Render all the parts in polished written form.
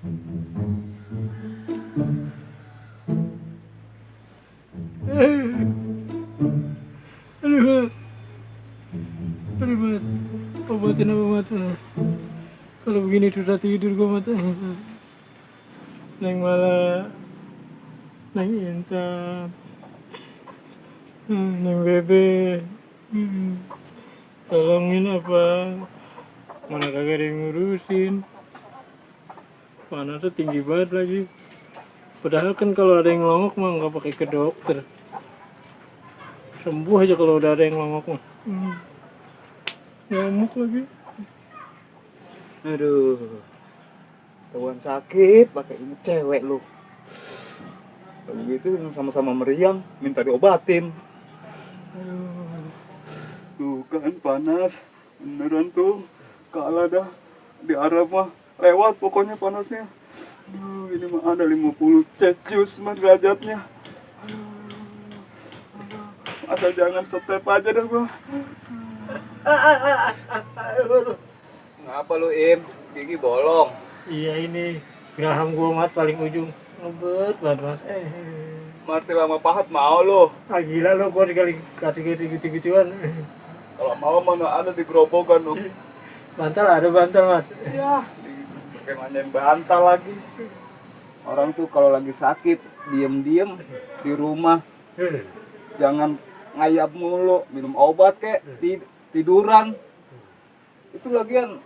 Aduh mat, aduh mat, obatin apa mat? Kalau begini susah tidur gue mat. Neng malah, neng Intan, neng Bebe, tolongin apa? Mana kagak ada yang ngurusin. Panasnya tinggi banget lagi. Padahal kan kalau ada yang ngelongok mah nggak pakai ke dokter. Sembuh aja kalau udah ada yang ngelongok mah. Nyamuk lagi. Aduh, kawan sakit pakai ini cewek lu. Kalau gitu sama-sama meriang, minta diobatin. Aduh, tuh kan panas, beneran tuh. Kalah dah, di Arab mah lewat pokoknya panasnya. Aduh, ini mah ada 50 Celcius mah derajatnya. Asal jangan step aja dah gua. Ngapa lu Im? Gigi bolong. Iya ini geraham gua mat paling ujung. Ngebet banget mat. Mati lama pahat mau lu. Gila lo gua dikali kasih gitu-gituan. Kalau mau mana ada di gerobokan lu. Bantal ada bantal mat. Ya, pakai manjain bantal lagi. Orang tuh kalau lagi sakit, diem-diem di rumah. Jangan ngayap mulu, minum obat kek, tiduran. Itu lagian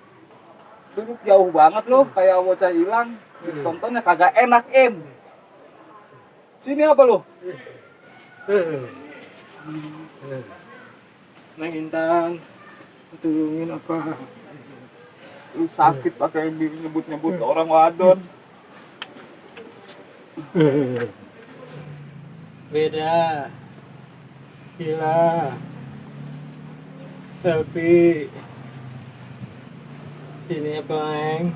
duduk jauh banget loh, kayak bocah hilang. Ditontonnya kagak enak, Em. Sini apa lo? Neng Intan, tolongin apa? Lu sakit pakai nyebut-nyebut orang wadon. Beda. Gila. Selfie. Sini apa, Eng?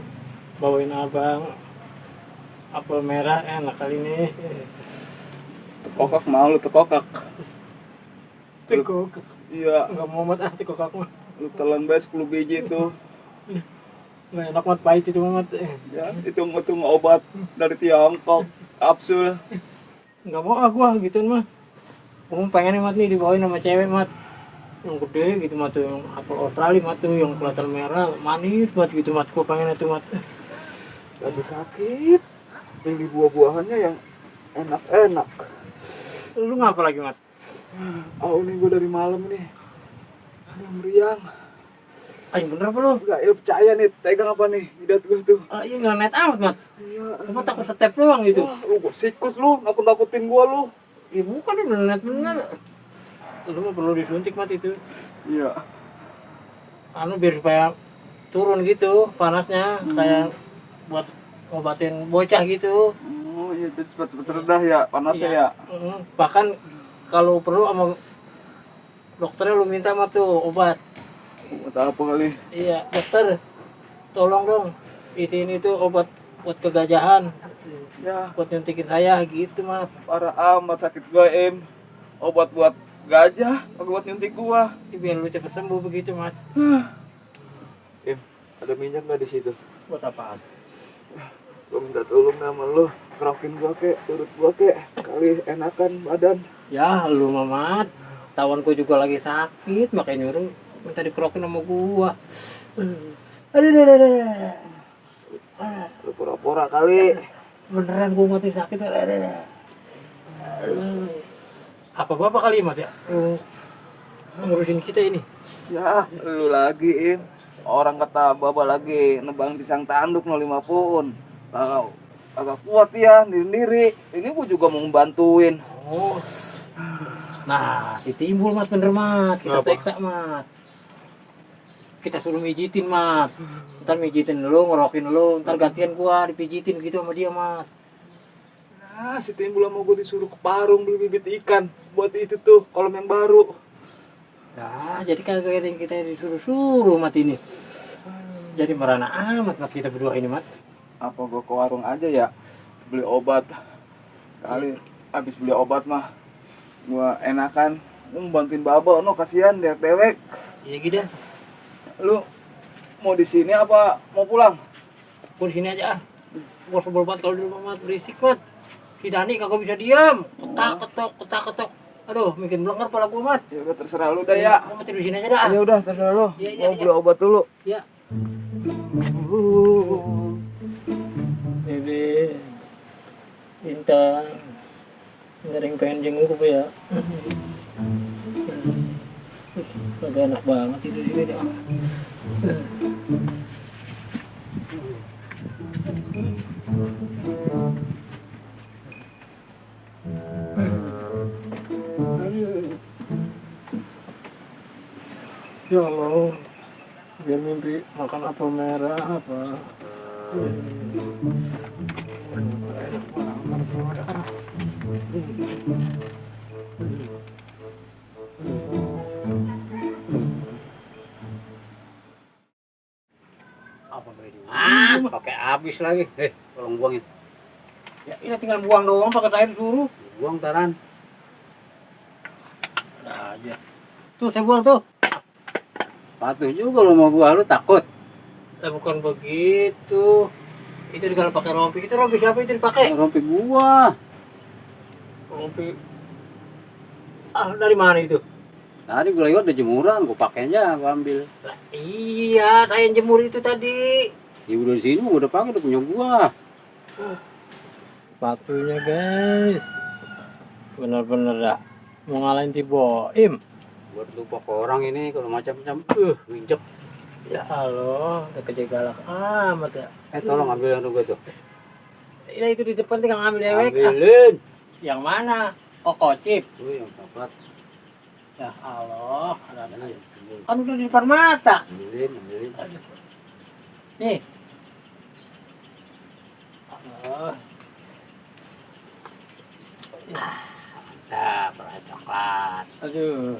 Bawain abang apel merah enak kali ini. Tekokak mau lu tekokak. Tekok. Iya, Enggak mau mat tekok mah. lu telan bae 10 biji tuh. Nggak enak mat pahit itu mat. Ya, hitung-hitung obat dari Tiongkok, kapsul. Enggak mau gua gituin mah. Gua pengen mat nih dibawain sama cewek mat. Yang gede gitu mat tuh, yang apel Australia mat tuh, yang kelihatan merah, manis mat gitu mat. Gua pengen itu mat. Lagi sakit, beli buah-buahannya yang enak-enak. Lu ngapa lagi mat? Nih gue dari malam nih. Aduh meriang. Ayo bener apa lu? Gak percaya nih, pegang apa nih? Jidat gue tuh. Iya nggak net amat mat. Iya. Cuma takut step doang gitu. Wah, lu gua sikut lu, nakut-nakutin gua lu. Ya bukan ini bener bener. Lu mah perlu disuntik mat itu. Iya. Anu biar supaya turun gitu panasnya, kayak buat ngobatin bocah gitu. Oh iya, jadi cepat-cepat rendah ya panasnya ya. Bahkan kalau perlu sama dokternya lu minta mah tuh obat. Obat apa kali? Iya, dokter tolong dong isiin itu obat buat kegajahan. Ya, Buat nyuntikin saya gitu mat. parah amat sakit gua, Em. Obat buat gajah, buat nyuntik gua. Biar lu cepet sembuh begitu mat. Em, ada minyak nggak di situ? Buat apaan? Gua minta tolong sama lu, kerokin gua kek, turut gua kek, kali enakan badan. Ya lu mamat, tawanku juga lagi sakit makanya nyuruh minta dikerokin sama gua. Aduh. Lu pura-pura kali. Beneran gua mati sakit. Apa bapak kali mat ya? Ngurusin kita ini. Ya, lu lagi, Im. Orang kata baba lagi nebang pisang tanduk 05 pun. Kalau agak kuat ya sendiri. Ini gua juga mau bantuin. Oh. Nah, ditimbul mat bener mat. Kita periksa mat. Kita suruh mijitin mat. Ntar mijitin lu, ngorokin lu, ntar gantian gua dipijitin gitu sama dia mat. Nah, si Timbul sama gua disuruh ke Parung beli bibit ikan buat itu tuh kolam yang baru. Nah, jadi kagak ada yang kita disuruh-suruh mat ini. Jadi merana amat mat kita berdua ini mat. Apa gua ke warung aja ya beli obat. Kali habis beli obat mah gua enakan bantuin baba no kasihan dewek. Iya gitu. Lu mau di sini apa mau pulang? Gua di sini aja ah. Gua sebel banget kalau di rumah mat berisik mat. Si Dani kagak bisa diam. Ketak ketok. Aduh, bikin belenger kepala gua mat. Ya udah terserah lu dah ya. Gua mati di sini aja dah. Ya udah terserah lu. Iya, Mau beli obat dulu. Ya. Bebe, Bintang, nggak ada yang pengen jenguk apa ya? Kagak enak banget itu di beda. Ya Allah, biar mimpi makan apel merah apa? Apa beli? Pakai habis lagi. Tolong buangin. Ya, ini tinggal buang doang pakai saya disuruh. Buang taran. Ada aja. Tuh saya buang tuh. Patuh juga lo mau gua, lu takut. Bukan begitu. Itu kalau pakai rompi. Itu rompi siapa itu dipakai? Rompi gua. Rompi. Dari mana itu? Tadi gua lewat ada jemuran, gua pakai aja, gua ambil. Lah, iya, saya yang jemur itu tadi. Ya udah di sini gua udah pakai, udah punya gua. Sepatunya guys. Bener-bener dah. Mau ngalahin si Boim. Buat lupa ke orang ini kalau macam-macam. Winjek. Ya Allah, udah kerja galak amat ya. Tolong ambil yang gua tuh. Ini itu di depan tinggal ngambil dewek. Ambilin. Yang mana? Oh, kocip. Tuh yang dapat. Ya Allah, kan udah di depan mata. Ambilin. Nih. Allah. Mantap, rasa coklat. Aduh.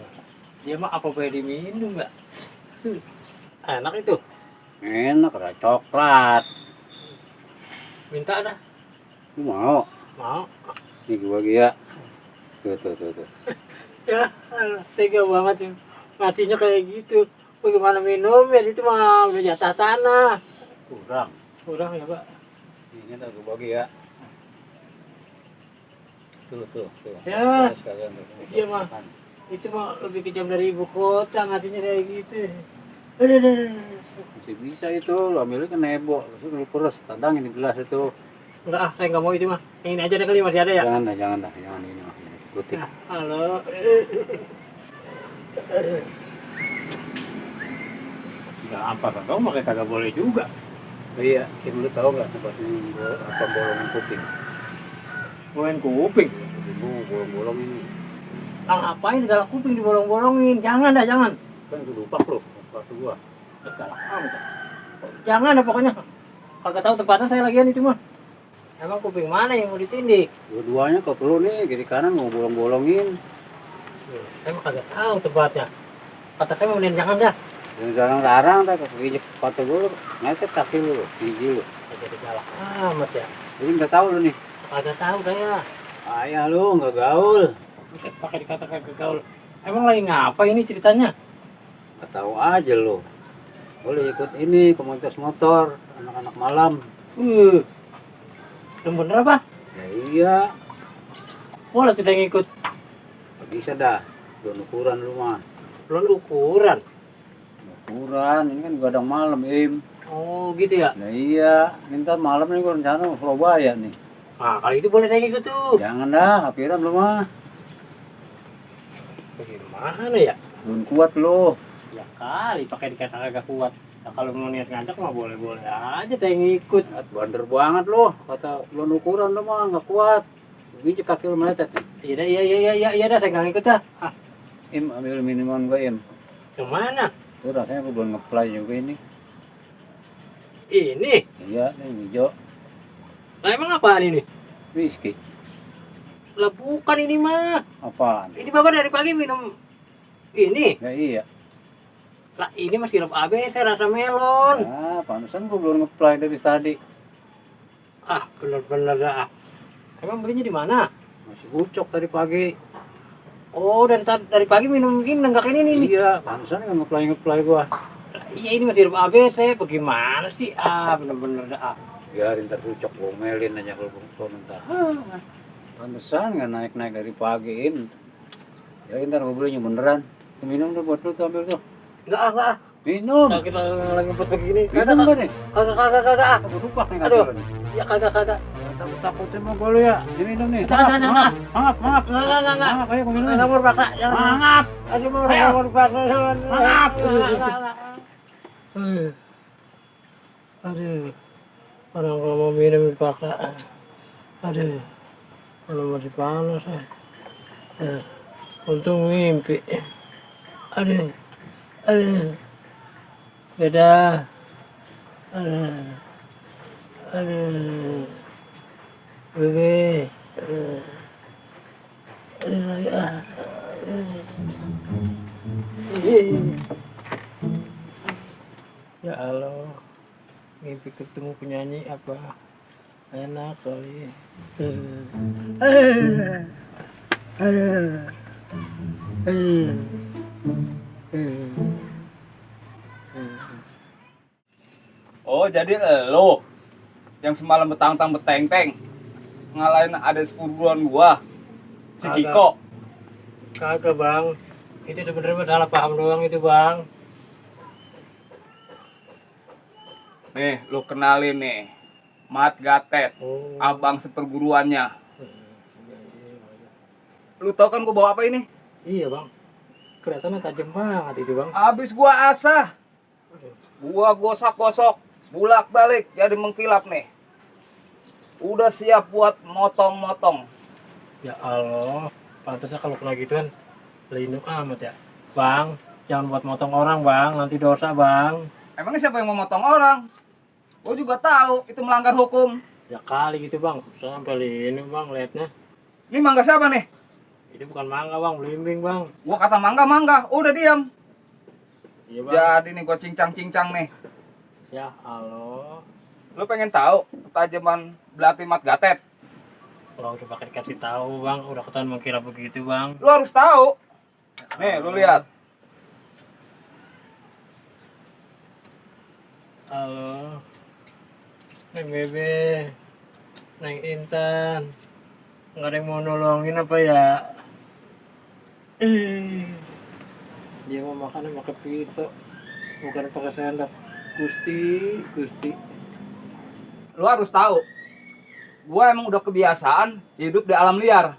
Dia mah apa boleh diminum nggak? Enak itu. Enak, rasa coklat. Minta dah. Lu mau? Mau. Ini gua ya. Tuh. Ya, alah, tega banget sih. Ngasihnya kayak gitu. Bagaimana minum ya? Itu mah udah jatah tanah. Kurang. Kurang ya, Pak. Ini tak gua bagi ya. Tuh. Ya. Sekalian tuh. Iya, mah. Itu mah lebih kejam dari ibu kota ngasihnya kayak gitu. Aduh. Masih bisa itu, lo ambilnya kan nebo, terus lu peres, tadang ini gelas itu. Enggak saya nggak mau itu mah. Yang ini aja deh kali masih ada ya. Jangan dah, jangan ini mah. Kutip. Nah, halo. Tidak apa kan kamu pakai kagak boleh juga. Oh iya, lu tahu nggak tempatnya apa bolongan kuping? Bolongin kuping. Itu bolong-bolong ini. Ngapain galak kuping dibolong-bolongin? Jangan dah, jangan. Kan itu lupa lo, sepatu gua. Galak amat. Jangan dah pokoknya. Kagak tahu tempatnya saya lagian itu mah. Emang kuping mana yang mau ditindik? Dua-duanya kok perlu nih, kiri kanan mau bolong-bolongin. Saya mah kagak tahu tempatnya. Kata saya mending jangan dah. Yang larang-larang tak kegigit sepatu gua, ngeket kaki lu, gigi lu. Jadi galak amat ya. Jadi nggak tahu lu nih. Kagak tahu saya. Ayah lu nggak gaul. Bisa pakai dikatakan kegaul. Emang lagi ngapa ini ceritanya? Nggak tahu aja lu. Boleh ikut ini komunitas motor anak-anak malam. Yang bener apa? Ya iya, Boleh tidak ngikut. nggak bisa dah. Belum ukuran lu mah. Belum ukuran. Ukuran, ini kan gadang malam, Im. Oh gitu ya. Nah iya, minta malam nih gua rencana mau Surabaya nih. Nah kali itu boleh saya ngikut tuh. Jangan dah, kapiran lu mah. Bagaimana ya? Belum kuat lu. Ya kali pakai dikata agak kuat. Nah, kalau mau niat ngajak mah boleh-boleh aja saya ngikut. Lihat bander banget lu. Kata belum ukuran lu mah nggak kuat. Biji kaki lu meletet nih. Iya dah saya nggak ngikut dah. Ah, Im, ambil minuman gua, Im. yang mana? Tuh rasanya gua belum ngeplay juga ini. Ini. Iya, ini hijau. Lah emang apaan ini? Whisky. Lah bukan ini mah. Apaan? Ini bapak dari pagi minum ini. Ya iya. Lah ini mas sirup ABC rasa melon. Ah, pantesan gua belum ngeplay dari tadi. Ah bener-bener dah. Emang belinya di mana? Masih ucok tadi pagi. Oh dari pagi minum ini nenggak ini nih. Iya, pantesan nggak ngeplay gua. Lah, iya ini mas sirup ABC. Bagaimana sih? Ah bener-bener dah. biarin ntar sucok gomelin aja kalau belum ntar. Pantesan nggak naik dari pagi ini. Biarin ntar gue belinya beneran. Minum tuh buat lu tuh ambil tuh. Enggak. Minum. Nah, kita lagi buat begini. Minum apa nih? Kagak. Aku lupa nih Aduh. kata lu. Ya kagak. Takut emang gue lu ya. Diminum nih. Jangan. Mangap. Enggak. Mangap, ayo gue minum. Enggak mau pakak. Mangap. Aduh mau Ayo. pakak. Mangap. Aduh. Orang kalau mau minum dipaksa. Aduh. Kalau mau dipanas ya. Untung mimpi. Aduh. Beda. Aduh. Bebe. Aduh lagi Ya Allah. Mimpi ketemu penyanyi apa? Enak kali. Oh, jadi lo yang semalam betang-tang beteng-teng ngalahin ada sepuruan gua, si Kagak. Kiko. Kagak bang. Itu sebenarnya salah paham doang itu bang. Nih, lu kenalin nih, Mat Gatet, Oh. abang seperguruannya. Lu tau kan gua bawa apa ini? Iya bang. Kelihatannya tajam banget itu bang. Abis gua asah, gua gosok-gosok, bulak-balik jadi mengkilap nih. Udah siap buat motong-motong. Ya Allah. Pantasnya kalau kena gituan lindung amat ya. Bang, jangan buat motong orang bang. Nanti dosa bang. Emangnya siapa yang mau motong orang? Gua juga tahu itu melanggar hukum. Ya kali gitu bang. Sampai lindung bang liatnya. Ini mangga siapa nih? Itu bukan mangga bang, belimbing bang. Gua kata mangga, udah diam. Iya bang. Jadi nih gua cincang-cincang nih. Ya Allah. Lu pengen tahu ketajaman belati Mat Gatet? Kalau udah pakai dikasih tahu bang, udah ketahuan mengkira begitu bang. Lu harus tahu. Nih, lu lihat. Halo. Neng Bebe. Neng Intan. Nggak ada yang mau nolongin apa ya? Dia mau makannya pakai pisau, bukan pakai sendok. Gusti. Lu harus tahu. Gua emang udah kebiasaan hidup di alam liar.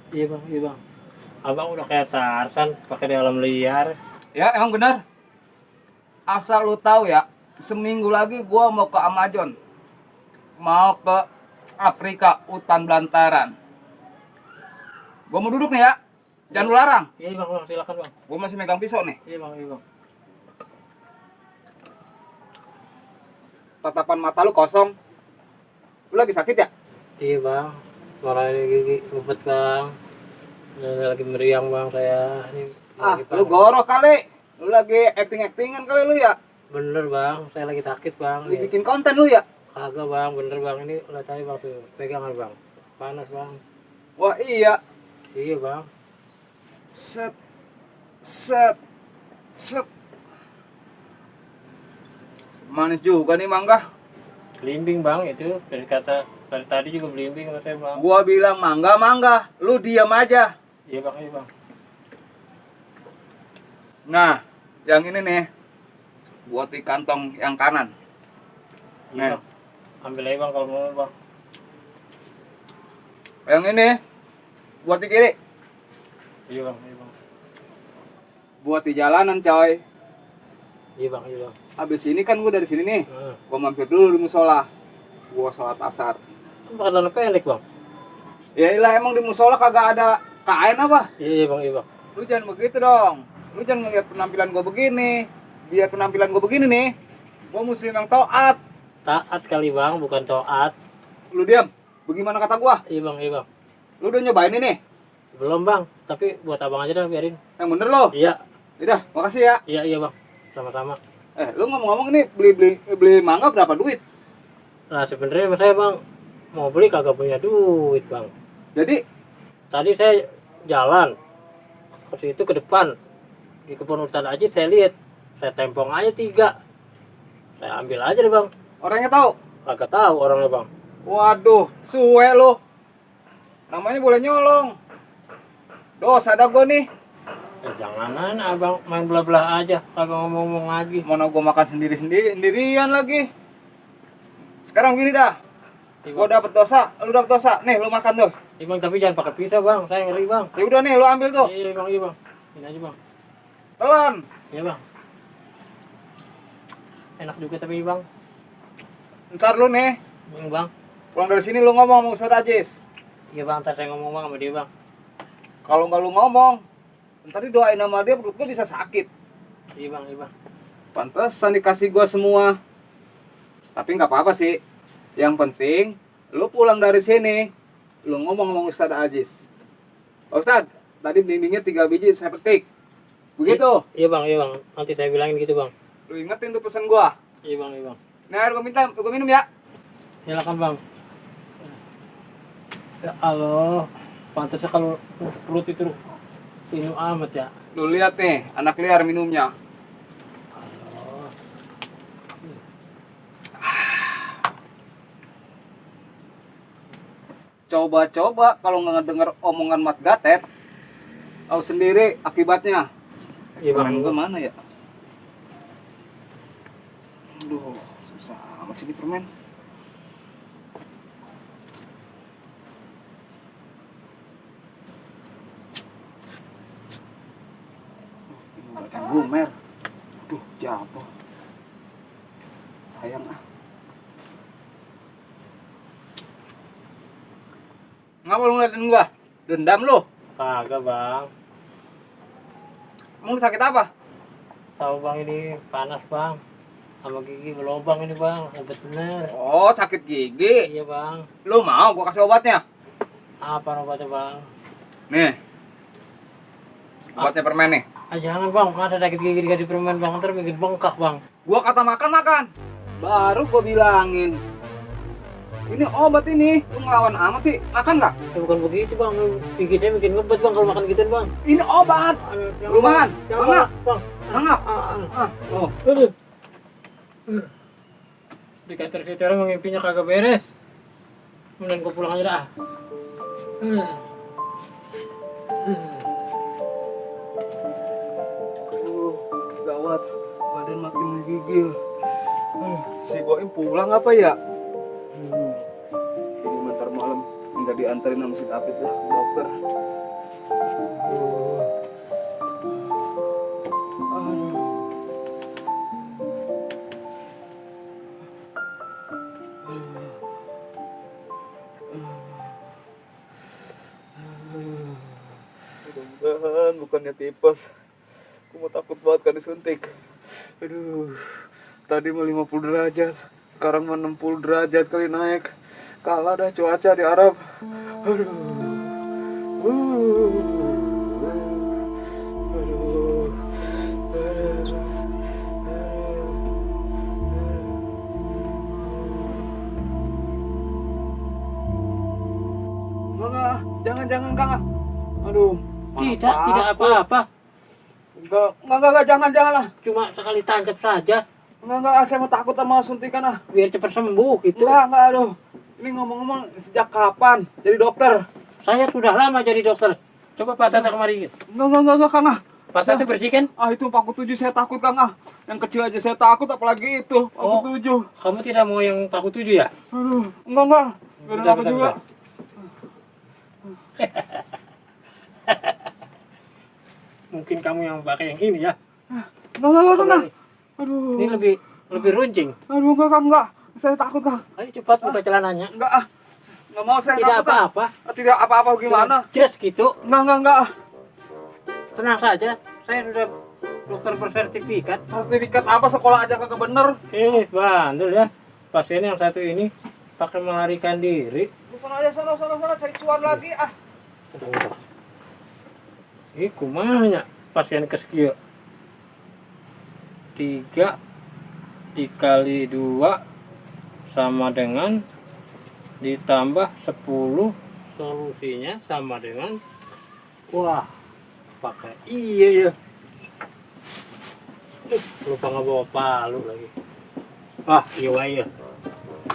Iya bang. Abang udah kayak Tarzan pakai di alam liar. Ya, emang benar. Asal lu tahu ya, seminggu lagi gua mau ke Amazon. Mau ke Afrika, hutan belantaran. Gua mau duduk nih ya. Jangan lu larang. Iya bang, silakan bang. Gua masih megang pisau nih. Iya bang. Tatapan mata lu kosong. Lu lagi sakit ya? Iya bang, malah ini gigi ngumpet bang. Ini lagi meriang bang saya. Ini lagi Lu goroh kali. Lu lagi acting-actingan kali lu ya. Bener bang, saya lagi sakit bang. Lu bikin konten lu ya. Kagak bang, bener bang. Ini lihat aja bang tuh, pegangan bang. Panas bang. Wah iya. Iya bang. Set. Manis juga nih mangga. Belimbing bang itu dari tadi juga belimbing sama saya bang. Gua bilang mangga. Lu diam aja. Iya bang. Nah, yang ini nih. Buat di kantong yang kanan. Iya bang. Ambil aja bang kalau mau bang. Yang ini buat di kiri. Iya bang. Buat di jalanan coy. Iya bang. Habis ini kan gua dari sini nih. Nah, Gua mampir dulu di musola. Gua sholat asar. bakal ada pelik bang. Ya ilah emang di musola kagak ada kain apa? Iya bang. Lu jangan begitu dong. Lu jangan ngeliat penampilan gua begini. Biar penampilan gua begini nih. Gua muslim yang taat. Taat kali bang, bukan toat. Lu diam. Bagaimana kata gua? Iya bang. Lu udah nyobain ini? Belum bang, tapi buat abang aja dah biarin. Yang bener lo. Iya, Udah, makasih ya. iya bang. Sama-sama. Lu ngomong-ngomong ini beli mangga berapa duit? Nah sebenarnya saya bang mau beli kagak punya duit bang. Jadi, Tadi saya jalan ke situ ke depan di kebun hutan aja saya lihat, saya tempong aja 3. Saya ambil aja deh bang. orangnya tahu. Agak tahu orangnya bang. Waduh, suwe lo. Namanya boleh nyolong. Dosa dah gue nih. Janganan abang main belah-belah aja, kagak ngomong-ngomong lagi. Mana gue makan sendirian lagi. Sekarang gini dah. Gue dapet dosa, lu dapet dosa. Nih, lu makan tuh. Iya bang, tapi jangan pakai pisau bang, saya ngeri bang. Ya udah nih, lu ambil tuh. Iya bang, iya bang. Ini aja bang. Telan. Iya bang. Enak juga tapi bang. Ntar lu nih, Bang. pulang dari sini lu ngomong sama Ustaz Ajis. Iya bang, ntar saya ngomong bang sama dia bang. Kalau nggak lu ngomong, ntar didoain sama dia perut gua bisa sakit. Iya bang, iya bang. Pantesan dikasih gua semua. Tapi nggak apa-apa sih. Yang penting, lu pulang dari sini, lu ngomong sama Ustaz Ajis. Ustaz, tadi dindingnya 3 biji saya petik. Begitu. Iya bang, iya bang. Nanti saya bilangin gitu bang. Lu ingetin tuh pesan gua. Iya bang, iya bang. Nah, air gua minum ya. Silakan bang. Ya Allah, pantasnya kalau perut itu inu amat ya. Lu lihat nih, anak liar minumnya. Coba-coba kalau nggak ngedenger omongan Mat Gatet, tahu sendiri akibatnya. Iya bang. Permen gua mana ya? Aduh, susah amat sih ini permen. Ini udah yang lumer. Aduh, jatuh. Sayang ah. Ngapa lu ngeliatin gua? Dendam lu? Kagak bang. Emang lu sakit apa? Tahu bang ini panas bang. Sama gigi berlubang ini bang. Obat bener. Oh, sakit gigi. Iya bang. Lu mau gua kasih obatnya? Apa obatnya bang? Nih. Obatnya permen nih. Ah, jangan bang, masa sakit gigi dikasih permen bang, ntar bikin bengkak bang. Gua kata makan. Baru gua bilangin. Ini obat ini. Lu ngelawan amat sih. Makan nggak? Ya bukan begitu bang, gigi saya bikin ngebet bang kalau makan gitu bang. Ini obat. Jangan, Lu makan? Jangan Mangap? bang. Mangap? Ah. Oh. Aduh. Di kantor situ orang mimpinya kagak beres. Kemudian gue pulang aja dah. Gawat. Badan makin menggigil. Si Boim pulang apa ya? Ini bentar malam minta dianterin sama si David lah ke dokter. Mudah-mudahan bukannya tipes. Aku mau takut banget kan disuntik. Aduh, tadi mah 50 derajat, sekarang mah 60 derajat kali naik. Kalah dah cuaca di Arab. Aduh. Enggak, jangan Kang. Aduh. Tidak apa-apa. Enggak, jangan lah. Cuma sekali tancap saja. Enggak, saya mau takut sama suntikan ah. Biar cepat sembuh gitu. Enggak, aduh. Ini ngomong-ngomong sejak kapan jadi dokter? Saya sudah lama jadi dokter. Coba Pak Tata kemari. Enggak, Kang ah. Pak Tata bersihkan. Ah, itu Paku 7 saya takut, Kang ah. Yang kecil aja saya takut, apalagi itu Paku 7. Kamu tidak mau yang Paku 7 ya? Aduh, enggak. Gak ada apa juga. Mungkin kamu yang pakai yang ini ya. Enggak, Kang ah. Aduh. Ini lebih runcing. Aduh, enggak. Saya takut, Kang. Ayo cepat buka celananya. Enggak ah. Enggak mau saya Tidak takut. Ah. apa-apa. Tidak apa-apa gimana? Jelas gitu. Enggak. Tenang saja. Saya sudah dokter bersertifikat. Sertifikat apa sekolah aja kagak bener. Bandel ya. Pasien yang satu ini pakai melarikan diri. Sana cari cuan lagi ah. Ini kumanya pasien kesekian 3 dikali 2 sama dengan ditambah 10, solusinya sama dengan wah pakai iya ya. Lupa nggak bawa palu lagi. Ah iya.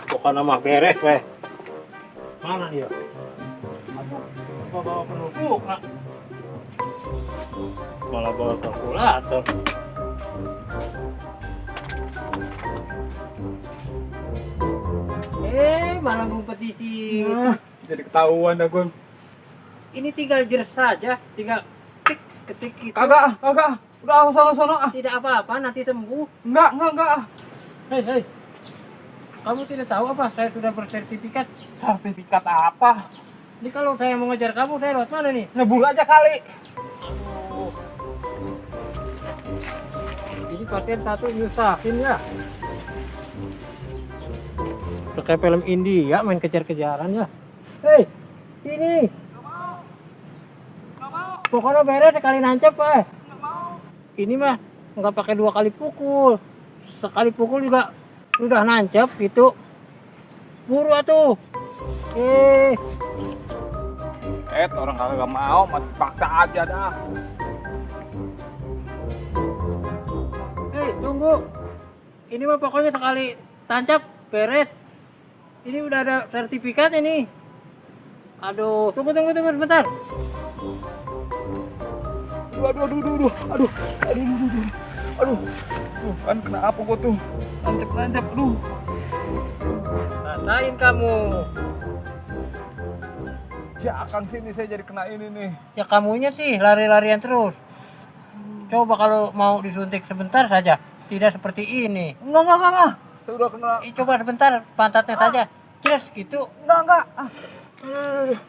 Pokoknya Bukan nama beres weh. Mana dia? Bawa penusuk nak. Malah bawa kalkulator. Malah ngumpet di situ. Jadi ketahuan dah gue. Ini tinggal jeres saja, tinggal tik ketik gitu. Kagak. Udah sana. Tidak apa-apa, nanti sembuh. Enggak. Hei. Kamu tidak tahu apa? Saya sudah bersertifikat. Sertifikat apa? Ini kalau saya mau ngejar kamu, saya lewat mana nih? Nyebur aja kali. Ini pasien satu nyusahin ya. Kayak film India main kejar-kejaran ya. Hei, ini. Pokoknya beres sekali nancep Ini mah nggak pakai 2 kali pukul. Sekali pukul juga udah nancep gitu. Buru atuh. Orang kagak mau, masih paksa aja dah. Hei, tunggu. Ini mah pokoknya sekali tancap beres. Ini udah ada sertifikat ini. Aduh, tunggu sebentar. Aduh. Kan kenapa gua tuh? Nancep, aduh. Rasain kamu. Ya Kang sini saya jadi kena ini nih. Ya kamunya sih lari-larian terus. Coba kalau mau disuntik sebentar saja, tidak seperti ini. Enggak. Saya udah kena. Coba sebentar pantatnya saja. Jelas gitu. Enggak.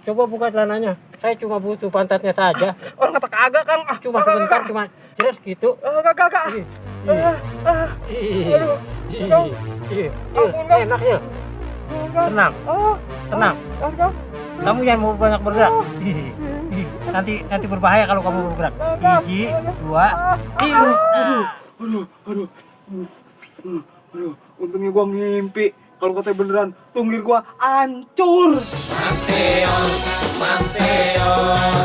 Coba buka celananya. Saya cuma butuh pantatnya saja. Orang kata kagak, Kang. Cuma sebentar, cuma jelas gitu. Kagak. Enak ya. Tenang. Kamu jangan mau banyak bergerak. Nanti berbahaya kalau kamu bergerak. 1, 2, 3. Aduh. Untungnya gua ngimpi. Kalau katanya beneran, tunggir gua hancur. Manteon